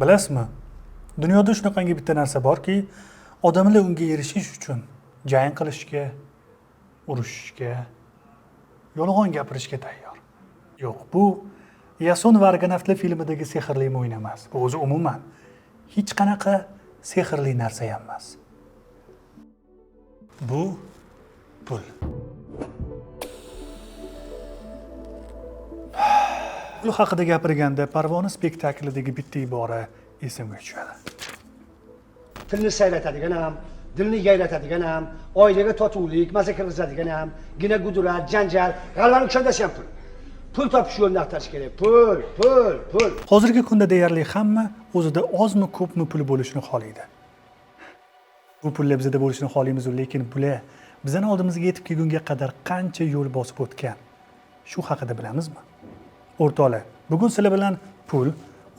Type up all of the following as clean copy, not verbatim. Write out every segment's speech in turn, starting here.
Bilasizmi, dunyoda shunaqangi bitta narsa borki, odamlar unga erishish uchun jang qilishga, urushishga, yolg'on gapirishga tayyor. Yo'q, bu Yason va Argonavtlar filmidagi sehrli mo'yna emas. Bu o'zi umuman hech qanaqa sehrli narsa ham emas. Bu pul. Pul haqida gapirganda Parvona spektaklidagi bitta ibora esimga tushadi. Tilni sayratadigan ham, dilni yayratadigan ham, oilaga totuvlik, maza kirgizadigan ham, gina gudurat, janjal, g'alvani kushandasi ham pul. Pul topish yo'lini axtarish kerak. Pul, pul, pul. Hozirgi kunda deyarli hamma o'zida ozmi ko'pmi pul bo'lishini xohlaydi. Bu pullar bizda bo'lishini xohlaymiz, lekin bular bizning oldimizga yetib kelgunga qadar qancha yo'l bosib o'tgan? Shu haqida bilamizmi? O'rtoqlar, bugun sizlar bilan pul,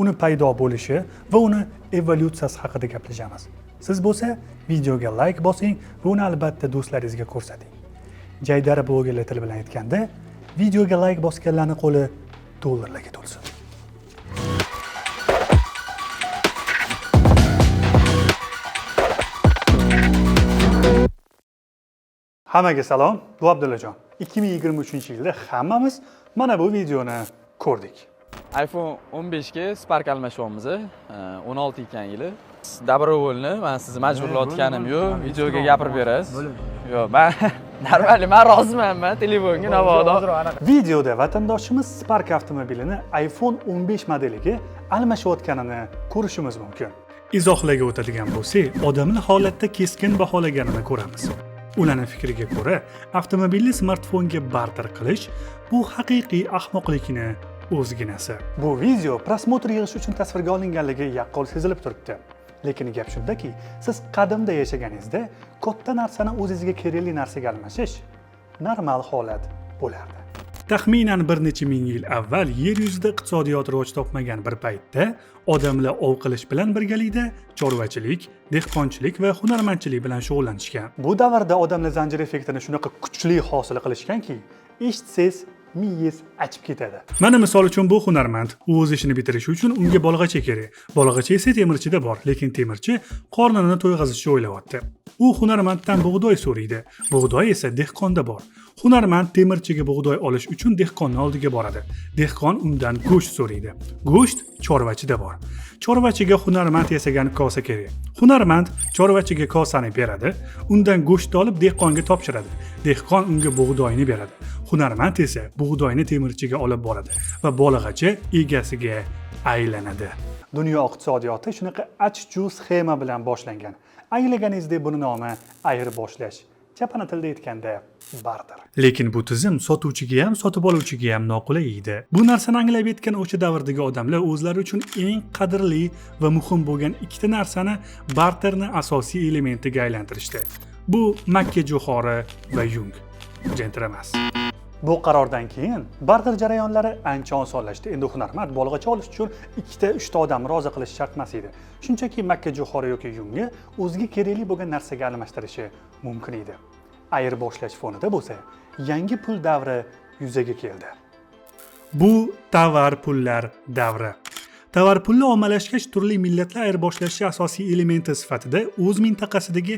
uni paydo bo'lishi va uni evolyutsiyasi haqida gaplashamiz. Siz bo'lsa videoga like bosing va uni albatta do'stlaringizga ko'rsating. Jaydari blogerlar tili bilan aytganda, videoga like bosganlarning qo'li dollarlarga to'lsin. Hammaga salom, bu Abdullajon. 2023-yilda hammamiz mana bu videoni ko'rdik. iPhone 15 ga Spark almashyapmiz. 16 ekan yili. Добровольно, men sizni majburlayotganim yo'q, videoga gapirib berasiz. Yo'q, men normal, men roziman, men telefonga navodo. Videoda vatandoshimiz Spark avtomobilini iPhone 15 modeliga almashayotganini ko'rishimiz mumkin. Izohlarga o'tadigan bo'lsak, odamlar holatda keskin baholaganini ko'ramiz. Ularning fikriga ko'ra, avtomobilni smartfonga barter qilish bu haqiqiy ahmoqlikni o'zginasi. Bu video prosmotr yig'ish uchun tasvirga olinganligi yaqqol sezilib turibdi. Lekin gap shundaki, siz qadimda yashaganingizda katta narsani o'zingizga kerakli narsaga almashish normal holat bo'lardi. Taxminan bir necha ming yil avval yer yuzida iqtisodiyot rivoj topmagan bir paytda odamlar ov qilish bilan birgalikda chorvachilik, dehqonchilik va hunarmandchilik bilan shug'ullanishgan. Bu davrda odamlar zanjir effektini shunaqa kuchli hosil qilishganki, eshitsangiz miyangiz achib ketadi. Mana misol uchun bu hunarmand u o'z ishini bitirishi uchun unga bolg'acha kerak. Bolg'acha esa temirchida bor, lekin temirchi qornini to'yg'azishni o'ylayapti. U hunarmanddan bug'doy so'raydi. Bug'doy esa dehqonda bor. Hunarmand temirchiga bug'doy olish uchun dehqonning oldiga boradi. Dehqon undan go'sht so'raydi. Go'sht chorvachida bor. Chorvachiga hunarmand yasagan kosa kerak. Hunarmand chorvachiga kosani beradi, undan go'shtni olib dehqonga topshiradi. Dehqon unga bug'doyni beradi. Hunarmand esa bug'doyni temirchiga olib boradi va bolg'acha egasiga aylanadi. Dunyo iqtisodiyoti shunaqa achchu sxema bilan boshlangan. Anglaganingizdek buni nomi ayirboshlash. Chapana tilda aytganda barter. Lekin bu tizim sotuvchiga ham, sotib oluvchiga ham noqulay edi. Bu narsani anglab yetgan o'sha davrdagi odamlar o'zlari uchun eng qadrli va muhim bo'lgan ikkita narsani barterni asosiy elementiga aylantirishdi. Bu makka jo'xori va yung. Jentra emas. Bu qarordan keyin barter jarayonlari ancha osonlashdi. Endi hunarmand bolg'acha olish uchun ikkita, uchta odamni rozi qilish shart emas edi. Shunchaki makka jo'xori yoki yungni o'ziga kerakli bo'lgan narsaga almashtirishi mumkin edi. Ayirboshlash fonida bo'lsa, yangi pul davri yuzaga keldi. Bu tovar pullar davri. Tovar pulni ommalashgach, turli millatlar ayirboshlashi asosiy elementi sifatida o'z mintaqasidagi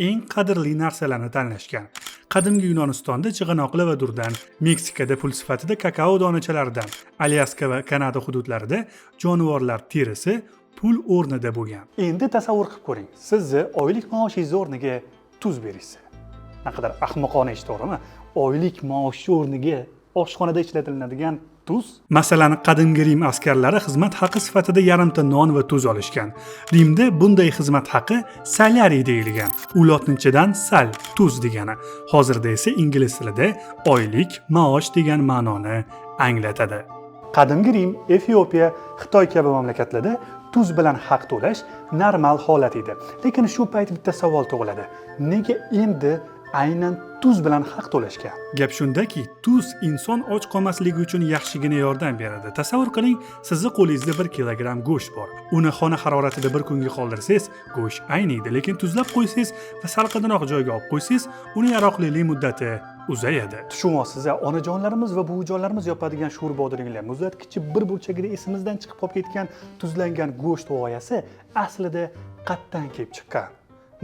eng qadrli narsalarni tanlashgan. Qadimgi Yunonistonda chig'anoqlar va durdan, Meksikada pul sifatida kakao donachalaridan, Alyaska va Kanada hududlarida jonivorlar terisi pul o'rnida bo'lgan. Endi tasavvur qilib ko'ring, sizni oylik maoshingiz o'rniga tuz berishsa. Naqadar ahmoqona ish, to'g'rimi? Oylik maosh o'rniga oshxonada ishlatiladigan tuz. Masalan, qadimgi Rim askarlari xizmat haqi sifatida yarimta non va tuz olishgan. Rimda bunday xizmat haqi salari deyilgan. U lotinchadan sal, tuz degani. Hozirda esa ingliz tilida oylik maosh degan ma'noni anglatadi. Qadimgi Rim, Efiopiya, Xitoy kabi mamlakatlarda tuz bilan haq to'lash normal holat edi. Lekin shu payt bitta savol tug'iladi. Nega endi Aynan tuz bilan haq to'lashgan. Gap shundaki, tuz inson och qolmasligi uchun yaxshigina yordam beradi. Tasavvur qiling, sizni qo'lingizda 1 kilogramm go'sht bor. Uni xona haroratida bir kunga qoldirsangiz, go'sht ayniydi, lekin tuzlab qo'ysangiz va salqinroq joyga olib qo'ysangiz, uni yaroqlilik muddati uzayadi. Tushunyapsiz, onajonlarimiz va buvijonlarimiz yopadigan sho'r bodringlar, muzlatgichni bir burchagida esimizdan chiqib qolib ketgan tuzlangan go'sht g'oyasi aslida qatdan kelib chiqqan.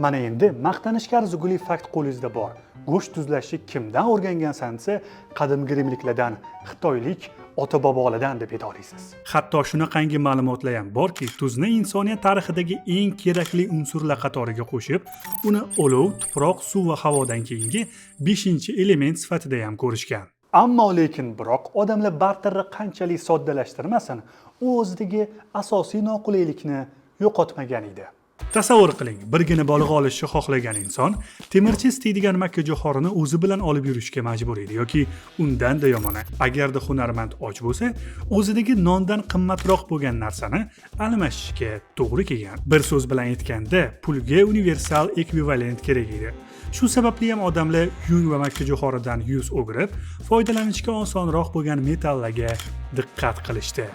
Mana endi maqtanishga arzigulik fakt qo'lingizda bor. Go'sht tuzlashni kimdan o'rgangansan desa, qadimgi rimliklardan, xitoylik ota-bobolardan deb ayta olasiz. Hatto shunaqangi ma'lumotlar ham borki, tuzni insoniyat tarixidagi eng kerakli unsurlar qatoriga qo'shib, uni olov, tuproq, suv va havodan keyingi 5-element sifatida ham ko'rishgan. Ammo lekin biroq odamlar barterni qanchalik soddalashtirmasin, u o'zidagi asosiy noqulaylikni yo'qotmagan edi. Tasavvur qiling, birgina baliq olishni xohlagan inson temirchi istaydigan makkajo'xorini o'zi bilan olib yurishga majbur edi yoki undan-da yomoni, agarda hunarmand och bo'lsa, o'zidagi nondan qimmatroq bo'lgan narsani almashishga to'g'ri kelgan. Bir so'z bilan aytganda, pulga universal ekvivalent kerak edi. Shu sababli ham odamlar yung va makkajo'xoridan yuz o'girib, foydalanishga osonroq bo'lgan metallarga diqqat qilishdi.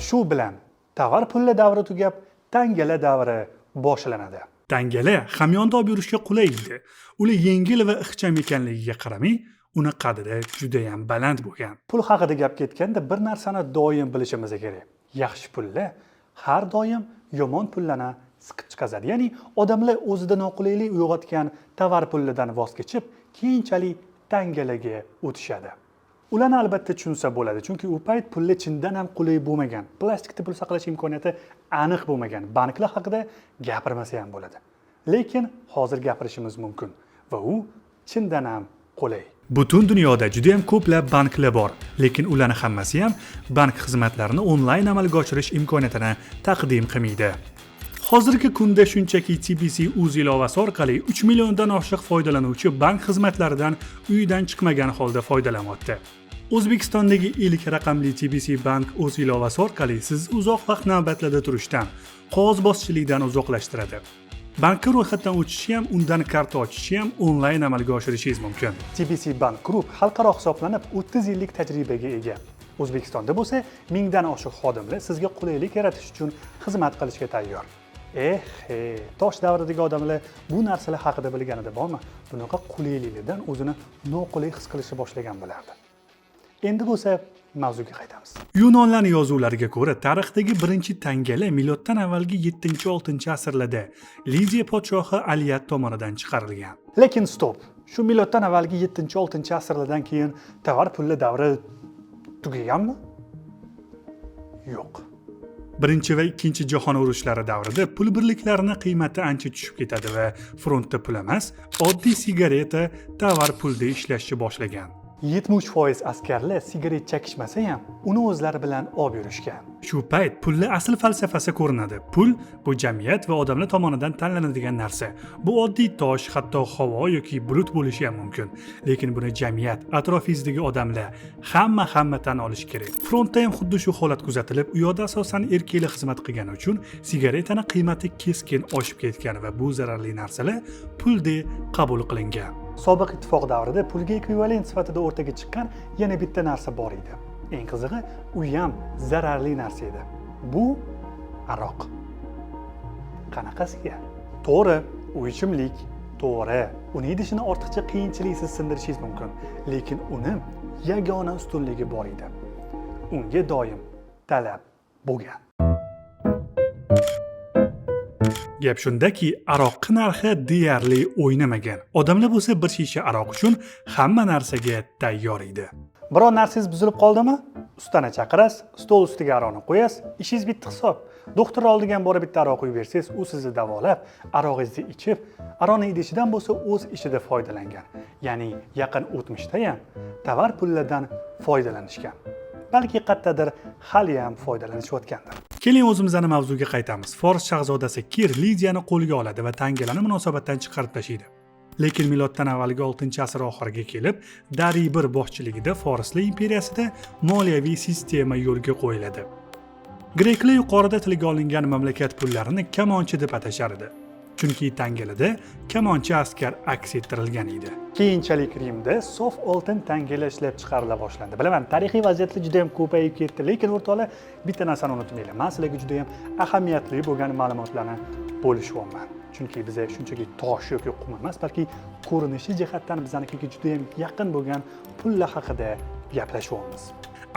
Shu bilan tovar pulli davri tugab, tangalar davri boshlanadi. Tangalar hamyonda olib yurishga qulay edi. Ular yengil va ixcham ekanligiga qaramay, uni qadri juda ham baland bo'lgan. Pul haqida gap ketganda bir narsani doim bilishimiz kerak. Yaxshi pullar har doim yomon pullarni siqib chiqazadi. Ya'ni odamlar o'zida noqulaylik uyg'otgan tovar pullidan voz kechib, keyinchalik tangalarga o'tishadi. Ularni albatta tushunsa bo'ladi, chunki u payt pullar chindan ham qulay bo'lmagan. Plastikda pul saqlash imkoniyati aniq bo'lmagan. Banklar haqida gapirmasa ham bo'ladi. Lekin hozir gapirishimiz mumkin va u chindan ham qulay. Butun dunyoda juda ham ko'plab banklar bor, lekin ularning hammasi ham bank xizmatlarini onlayn amalga oshirish imkoniyatini taqdim qilmaydi. Hozirgi kunda shunchaki TBC Uz ilovasi orqali 3 milliondan oshiq foydalanuvchi bank xizmatlaridan uyidan chiqmagan holda foydalanyapti. O'zbekistondagi ilk raqamli TBC Bank Uz ilovasi orqali siz uzoq vaqt navbatlarda turishdan, qog'ozbozchilikdan uzoqlashtiradi. Bankka ro'yxatdan o'tishi ham, undan karta ochishi ham onlayn amalga oshirishingiz mumkin. TBC Bank Group xalqaro hisoblanib 30 yillik tajribaga ega. O'zbekistonda bo'lsa 1000dan oshiq xodimlar sizga qulaylik yaratish uchun xizmat qilishga tayyor. Tosh davridagi odamlar bu narsalar haqida bilganida bormi, bunaqa qulayliklardan o'zini noqulay his qilishni boshlagan bo'lardi. Endi bo'lsa mavzuga qaytamiz. Yunonlar yozuvlariga ko'ra, tarixdagi birinchi tangalar miloddan avvalgi 7-6 asrlarda Lidiya podshohi Aliyat tomonidan chiqarilgan. Lekin stop. Shu miloddan avvalgi 7-6 asrlardan keyin tovar pulli davri tugaganmi? Yo'q. Birinchi va ikkinchi jahon urushlari davrida pul birliklarining qiymati ancha tushib ketadi va frontda pul emas, oddiy sigareta tovar pulda ishlashni boshlagan. 73% askarlar sigaret chekishmasa ham, uni o'zlari bilan olib yurishgan. Shu payt pulni asl falsafasi ko'rinadi. Pul bu jamiyat va odamlar tomonidan tanlanadigan narsa. Bu oddiy tosh, hatto havo yoki bulut bo'lishi ham mumkin. Lekin buni jamiyat, atrofingizdagi odamlar hamma tan olishi kerak. Frontda ham xuddi shu holat kuzatilib, u yoqda asosan erkaklar xizmat qilgani uchun sigaretani qiymati keskin oshib ketgan va bu zararli narsalar puldek qabul qilingan. Sobiq ittifoq davrida pulga ekvivalent sifatida o'rtaga chiqqan yana bitta narsa bor edi. Eng qizig'i, u ham zararli narsa edi. Bu aroq. Qanaqasiga? To'g'ri, u ichimlik. To'g'ri, uni idishini ortiqcha qiyinchiliksiz sindirishingiz mumkin, lekin uni yagona ustunligi bor edi. Unga doim talab bo'lgan. Gap shundaki, aroq narxi deyarli o'ynamagan. Odamlar bo'lsa bir shisha aroq uchun hamma narsaga tayyor edi. Biror narsangiz buzilib qoldimi? Ustani chaqirasiz, stol ustiga aroqni qo'yasiz, ishingiz bitdi hisob. Doktor oldiga ham borib bitta aroq quyib bersangiz, u sizni davolab, arog'ingizni ichib, aroqni idishidan bo'lsa o'z ishida foydalangan. Ya'ni yaqin o'tmishda ham tovar pullardan foydalanishgan. Balki qayerdadir hali ham foydalanishayotgandir. Keling o'zimizning mavzuga qaytamiz. Fors shahzodasi Kir Lidiyani qo'lga oladi va tangalarni munosabatdan chiqarib tashlaydi. Lekin miloddan avvalgi 6-asr oxiriga kelib, Dariy I boshchiligida Forslar imperiyasida moliyaviy sistema yo'lga qo'yiladi. Greklar yuqorida tilga olingan mamlakat pullarini kamonchi deb atashar edi. Chunki tangalarda kamonchi askar aks ettirilgan edi. Keyinchalik Rimda sof oltin tangalar ishlab chiqarila boshlandi. Bilaman, tarixiy vaziyatlar juda ham ko'payib ketdi, lekin o'rtoqlar, bitta narsani unutmanglar. Men sizlarga juda ham ahamiyatli bo'lgan ma'lumotlarni bo'lishyapman. Chunki biza shunchaki tosh yoki qum emas, balki ko'rinishi jihatdan bizanikiga juda ham yaqin bo'lgan pullar haqida gaplashyapmiz.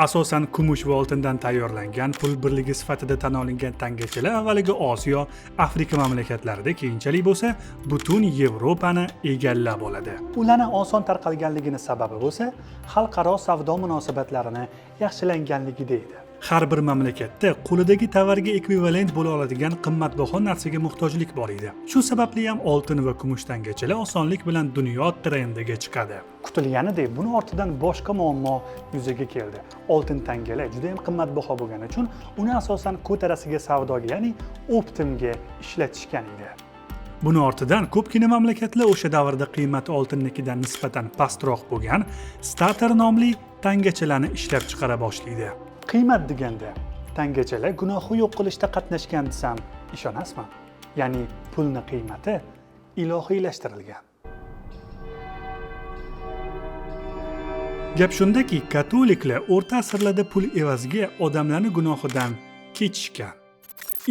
Asosan kumush va oltindan tayyorlangan pul birligi sifatida tan olingan tangachalar avvaliga Osiyo, Afrika mamlakatlarida, keyinchalik bo'lsa butun Yevropani egallab oladi. Ularni oson tarqalganligini sababi bo'lsa xalqaro savdo munosabatlarini yaxshilanganligida edi. Har bir mamlakatda qo'lidagi tovarga ekvivalent bo'la oladigan qimmatbaho narsaga muhtojlik bor edi. Shu sababli ham oltin va kumush tangachalar osonlik bilan dunyo trendiga chiqadi. Kutilganidek, buni ortidan boshqa muammo yuzaga keldi. Oltin tangalar juda ham qimmatbaho bo'lgani uchun uni asosan ko'tarasiga savdoga, ya'ni оптом ga ishlatishgan edi. Buni ortidan ko'pgina mamlakatlar o'sha davrda qiymati oltinnikidan nisbatan pastroq bo'lgan stater nomli tangachalarni ishlab chiqara boshlaydi. Qiymat deganda tangachalar gunohi yo'q qilishda qatnashgan desam ishonasizmi? Ya'ni pulni qiymati ilohiylashtirilgan. Gap shundaki, katoliklar o'rta asrlarda pul evaziga odamlarni gunohidan kechishgan.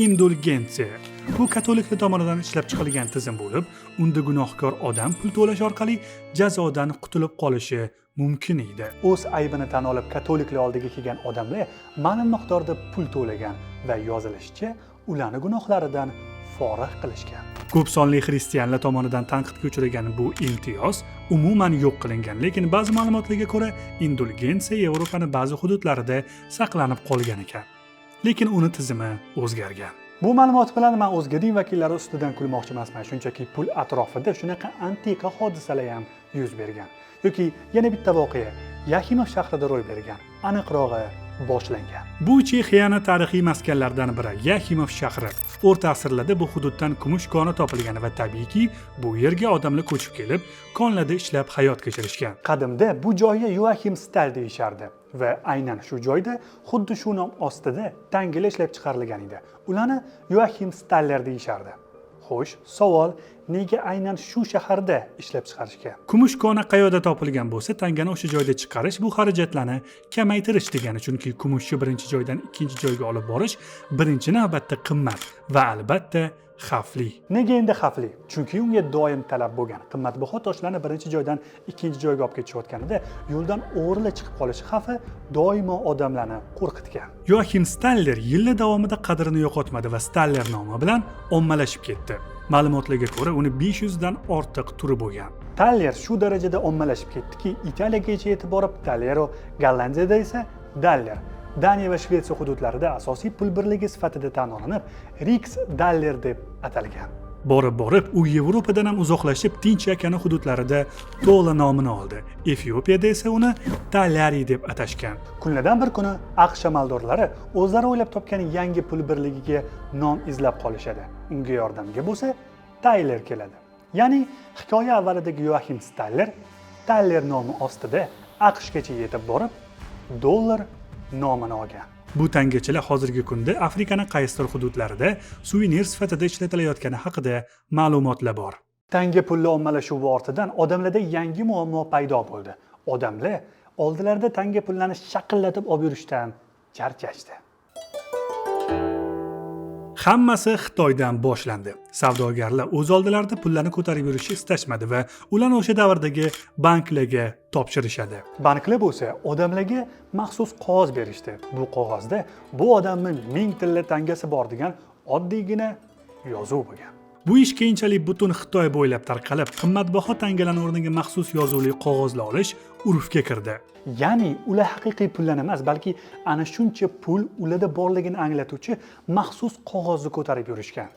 Indulgensiya bu katoliklar tomonidan ishlab chiqilgan tizim bo'lib, unda gunohkor odam pul to'lash orqali jazodan qutulib qolishi mumkin edi. O'z aybini tan olib katoliklar oldiga kelgan odamlar ma'lum miqdorda pul to'lagan va yozilishicha ularni gunohlaridan forig' qilishgan. Ko'p sonli xristianlar tomonidan tanqidga uchragan bu imtiyoz umuman yo'q qilingan, lekin ba'zi ma'lumotlarga ko'ra indulgensiya Yevropaning ba'zi hududlarida saqlanib qolgan ekan. Lekin uni tizimi o'zgargan. Bu ma'lumot bilan men o'zga din vakillari ustidan kulmoqchi emasman, shunchaki pul atrofida shunaqa antiqa hodisalar ham yuz bergan. Yoki yana bitta voqea Yaximov shahrida ro'y bergan, aniqrog'i boshlangan. Bu Chexiyani tarixiy maskanlaridan biri Yaximov shahri. O'rta asrlarda bu hududdan kumush koni topilgan va tabiiyki bu yerga odamlar ko'chib kelib, konlarda ishlab hayot kechirishgan. Qadimda bu joyga Joachim Stal deyishardi va aynan shu joyda xuddi shu nom ostida tangalar ishlab chiqarilgan edi. Ularni Joachim Staller deyishardi. Xo'sh, savol, nega aynan shu shaharda ishlab chiqarishgan? Kumush koni qayerda topilgan bo'lsa, tangani o'sha joyda chiqarish bu xarajatlarni kamaytirish degani, chunki kumushni birinchi joydan ikkinchi joyga olib borish birinchi navbatda qimmat va albatta xavfli. Nega endi xavfli? Chunki unga doim talab bo'lgan. Qimmatbaho toshlarni birinchi joydan ikkinchi joyga olib ketishayotganida yo'ldan o'g'rilar chiqib qolishi xavfi doimo odamlarni qo'rqitgan. Joachim Staller yillar davomida qadrini yo'qotmadi va Staller nomi bilan ommalashib ketdi. Ma'lumotlarga ko'ra, uni 500 dan ortiq turi bo'lgan. Taller shu darajada ommalashib ketdiki, Italiyagacha yetib borib Tallero, Gollandiyada esa Daller, Daniya va Shvetsiya hududlarida asosiy pul birligi sifatida tan olinib, Riksdaler deb atalgan. Borib-borib u Yevropadan ham uzoqlashib, Tinch okeani hududlarida Tola nomini oldi. Efiopiyada esa uni Talari deb atashgan. Kunlardan bir kuni AQSh amaldorlari o'zlari o'ylab topgan yangi pul birligiga nom izlab qolishadi. Unga yordamga bo'lsa Tayler keladi. Ya'ni hikoya avvalidagi Joachim Staller Taller nomi ostida AQShgacha yetib borib, dollar nomini olgan. Bu tangachalar hozirgi kunda Afrikaning qaysidir hududlarida suvenir sifatida ishlatilayotgani haqida ma'lumotlar bor. Tanga pulli ommalashuvi ortidan odamlarda yangi muammo paydo bo'ldi. Odamlar oldilarida tanga pullarni shaqillatib olib yurishdan charchashdi. Hammasi Xitoydan boshlandi. Savdogarlar o'z oldilarida pullarni ko'tarib yurishni istashmadi va ularni o'sha davrdagi banklarga topshirishadi. Banklar bo'lsa odamlarga maxsus qog'oz berishdi. Bu qog'ozda bu odamning 1000 tilla tangasi bor degan oddiygina yozuv bo'lgan. Bu ish keyinchalik butun Xitoy bo'ylab tarqalib, qimmatbaho tangalarning o'rniga maxsus yozuvli qog'ozlar olish urfga kirdi. Ya'ni ular haqiqiy pullar emas, balki ana shuncha pul ularda borligini anglatuvchi maxsus qog'ozni ko'tarib yurishgan.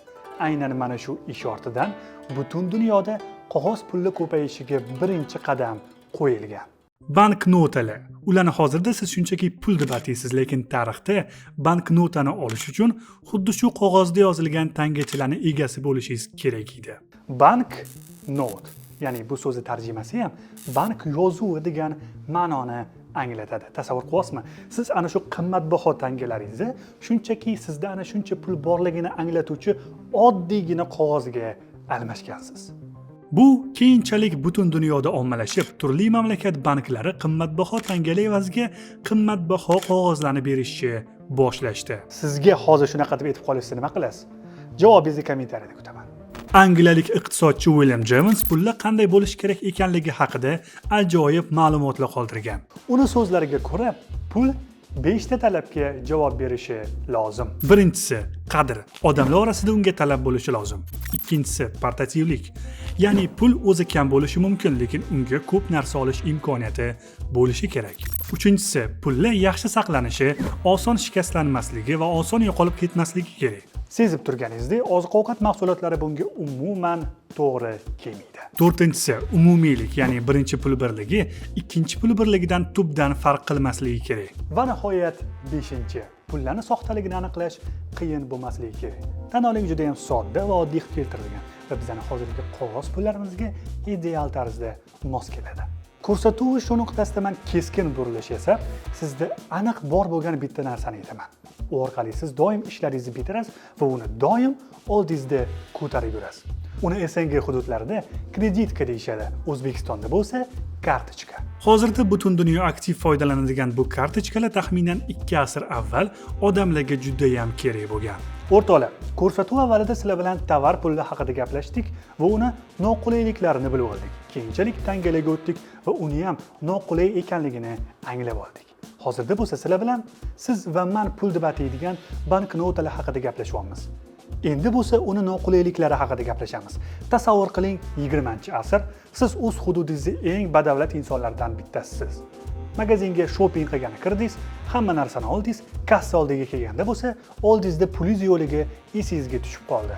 Aynan mana shu ish ortidan butun dunyoda qog'oz pulli ko'payishiga birinchi qadam qo'yilgan. Banknotalar. Ularni hozirda siz shunchaki pul deb ataysiz, lekin tarixda banknotani olish uchun xuddi shu qog'ozda yozilgan tangachalarni egasi bo'lishingiz kerak edi. Banknot, ya'ni bu so'zi tarjimasi ham bank yozuvi degan ma'noni anglatadi. Tasavvur qilyapsizmi? Siz ana shu qimmatbaho tangalaringizni shunchaki sizda ana shuncha pul borligini anglatuvchi oddiygina qog'ozga Almashgansiz. Bu keyinchalik butun dunyoda ommalashib, turli mamlakat banklari qimmatbaho tangalar evaziga qimmatbaho qog'ozlarni berishni boshlashdi. Sizga hozir shunaqa deb aytib qolishsa, nima qilasiz? Javobingizni kommentariyada kutaman. Angliyalik iqtisodchi William Jevons pullar qanday bo'lishi kerak ekanligi haqida ajoyib ma'lumotlar qoldirgan. Uni so'zlariga ko'ra, pul 5 ta talabga javob berishi lozim. Birinchisi, qadr. Odamlar orasida unga talab bo'lishi lozim. Ikkinchisi, portativlik. Ya'ni pul o'zi kam bo'lishi mumkin, lekin unga ko'p narsa olish imkoniyati bo'lishi kerak. Uchinchisi, pullar yaxshi saqlanishi, oson shikastlanmasligi va oson yo'qolib ketmasligi kerak. Sezib turganingizdek, oziq-ovqat mahsulotlari bunga umuman to'g'ri kelmaydi. To'rtinchisi, umumiylik, ya'ni birinchi pul birligi ikkinchi pul birligidan tubdan farq qilmasligi kerak. Va nihoyat beshinchi, pullarni soxtaligini aniqlash qiyin bo'lmasligi kerak. Tan oling, juda ham sodda va oddiy qilib keltirilgan va bizani hozirgi qog'oz pullarimizga ideal tarzda mos keladi. Ko'rsatuv shu nuqtasida man keskin burilish yasab, sizda aniq bor bo'lgan bitta narsani aytaman. U orqali siz doim ishlaringizni bitirasiz va uni doim oldingizda ko'tarib yurasiz. Uni СНГ hududlarida kreditka deyishadi, O'zbekistonda bo'lsa kartochka. Hozirda butun dunyo aktiv foydalanadigan bu kartochkalar taxminan 2 asr avval odamlarga judayam kerak bo'lgan. O'rtoqlar, ko'rsatuv avvalida sizlar bilan tovar pullar haqida gaplashdik va uni noqulayliklarini bilib oldik. Keyinchalik tangalarga o'tdik va uni ham noqulay ekanligini anglab oldik. Hozirda bo'lsa sizlar bilan siz va man pul deb ataydigan banknotalar haqida gaplashyapmiz. Endi bo'lsa uni noqulayliklari haqida gaplashamiz. Tasavvur qiling, 20-asr, siz o'z hududingizda eng badavlat insonlardan bittasisiz. Magazinga shopping qilgani kirdingiz, hamma narsani oldingiz, kassa oldiga kelganda bo'lsa, oldingizda pulingiz yo'qligi esingizga tushib qoldi.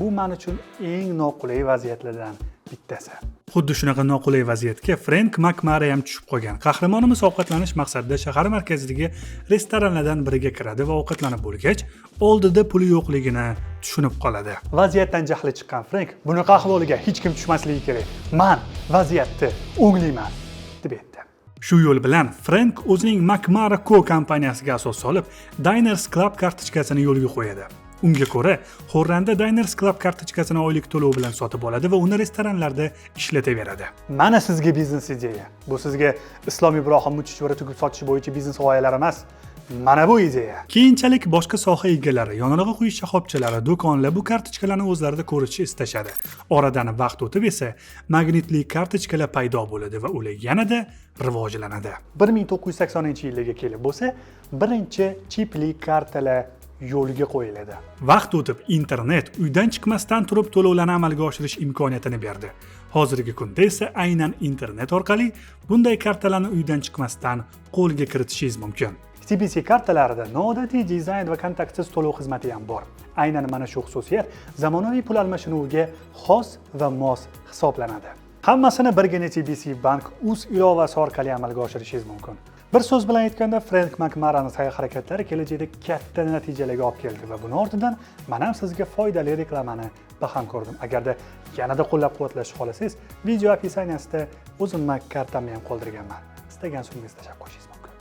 Bu men uchun eng noqulay vaziyatlardan bittasi. Xuddi shunaqa noqulay vaziyatga Frenk Makmara ham tushib qolgan. Qahramonimiz ovqatlanish maqsadida shahar markazidagi restoranlardan biriga kiradi va ovqatlanib bo'lgach, oldida puli yo'qligini tushunib qoladi. Vaziyatdan jahli chiqqan Frenk bunaqa ahvoliga hech kim tushmasligi kerak. Man vaziyatni o'nglayman, deb aytdi. Shu yo'l bilan Frenk o'zining McMara Co kompaniyasiga asos solib, Diners Club kartochkasini yo'lga qo'yadi. Unga ko'ra, xo'randa Diners Club kartochkasini oylik to'lov bilan sotib oladi va uni restoranlarda ishlataveradi. Mana sizga biznes ideya. Bu sizga Islom Ibrohim Muchichvara tugib sotish bo'yicha biznes g'oyalari emas. Mana bu ideya. Keyinchalik boshqa soha egalari, yonilg'i quyish shoxobchalari, do'konlar bu kartochkalarni o'zlarida ko'rishni istashadi. Oradan vaqt o'tib esa magnitli kartochkalar paydo bo'ladi va ular yanada rivojlanadi. 1980-yillarga kelib bo'lsa, birinchi chipli kartalar yo'lga qo'yiladi. Vaqt o'tib internet uydan chiqmasdan turib to'lovlarni amalga oshirish imkoniyatini berdi. Hozirgi kunda esa aynan internet orqali bunday kartalarni uydan chiqmasdan qo'lga kiritishingiz mumkin. TBC kartalarida noodatiy dizayn va kontaktsiz to'lov xizmati ham bor. Aynan mana shu xususiyat zamonaviy pul almashinuviga xos va mos hisoblanadi. Hammasini birgina TBC Bank Uz ilovasi orqali amalga oshirishingiz mumkin. Bir so'z bilan aytganda, Frenk Makmarani sa'y harakatlari kelajakda katta natijalarga olib keldi va buni ortidan man ham sizga foydali reklamani baham ko'rdim. Agarda yanada qo'llab-quvvatlashni xohlasangiz, video описание sida o'zimni kartamni ham qoldirganman. Istagan summangizni tashlab qo'yishingiz mumkin.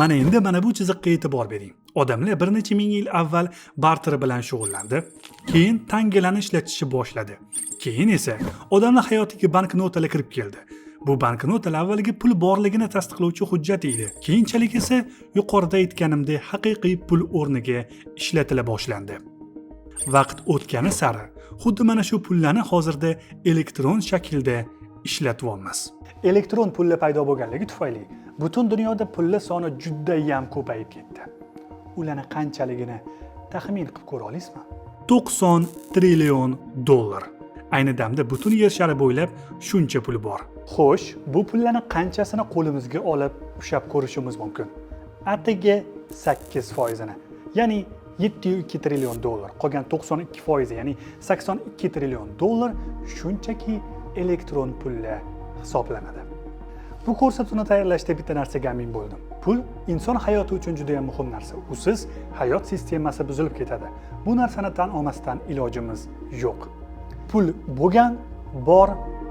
Mana endi mana bu chiziqqa e'tibor bering. Odamlar bir necha ming yil avval barter bilan shug'ullandi, keyin tangalarni ishlatishni boshladi. Keyin esa odamlar hayotiga banknotalar kirib keldi. Bu banknotalar avvalgi pul borligini tasdiqlovchi hujjat edi. Keyinchalik esa yuqorida aytganimdek haqiqiy pul o'rniga ishlatila boshlandi. Vaqt o'tgani sari xuddi mana shu pullarni hozirda elektron shaklda ishlatyapmiz. Elektron pullar paydo bo'lganligi tufayli butun dunyoda pullar soni judayam ko'payib ketdi. Ularni qanchaligini taxmin qilib ko'ra olasizmi? 90 trillion dollar. Ayni damda butun yer shari bo'ylab shuncha pul bor. Xo'sh, bu pullarni qanchasini qo'limizga olib ushlab ko'rishimiz mumkin? Atigi 8%ini. Ya'ni 7,2 trillion dollar. Qolgan 92%, ya'ni 82 trillion dollar shunchaki elektron pullar hisoblanadi. Bu ko'rsatuvni tayyorlashda bitta narsaga amin bo'ldim. Pul inson hayoti uchun juda ham muhim narsa. Usiz hayot sistemasi buzilib ketadi. Bu narsani tan olmasdan ilojimiz yo'q. Pul bo'lgan, bor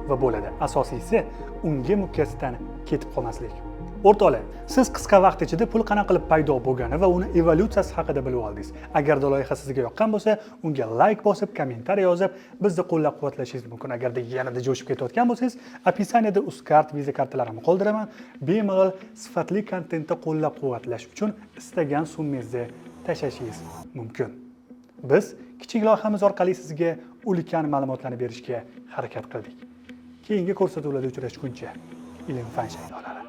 va bo'ladi. Asosiysi unga mukkasidan ketib qolmaslik. O'rtoqlar, siz qisqa vaqt ichida pul qanaqa qilib paydo bo'lgani va uni evolyutsiyasi haqida bilib oldingiz. Agarda loyiha sizga yoqqan bo'lsa, unga layk bosib, kommentariy yozib, bizni qo'llab-quvvatlashingiz mumkin. Agarda yanada jo'shib ketayotgan bo'lsangiz, описание da Uzcard, Visa kartalarimni qoldiraman. Bemalol sifatli kontentni qo'llab-quvvatlash uchun istagan summangizni tashlashingiz mumkin. Biz kichik loyihamiz orqali sizga ulkan ma'lumotlarni berishga harakat qildik. Keyingi ko'rsatuvlarda uchrashguncha, ilm fan shaydolari.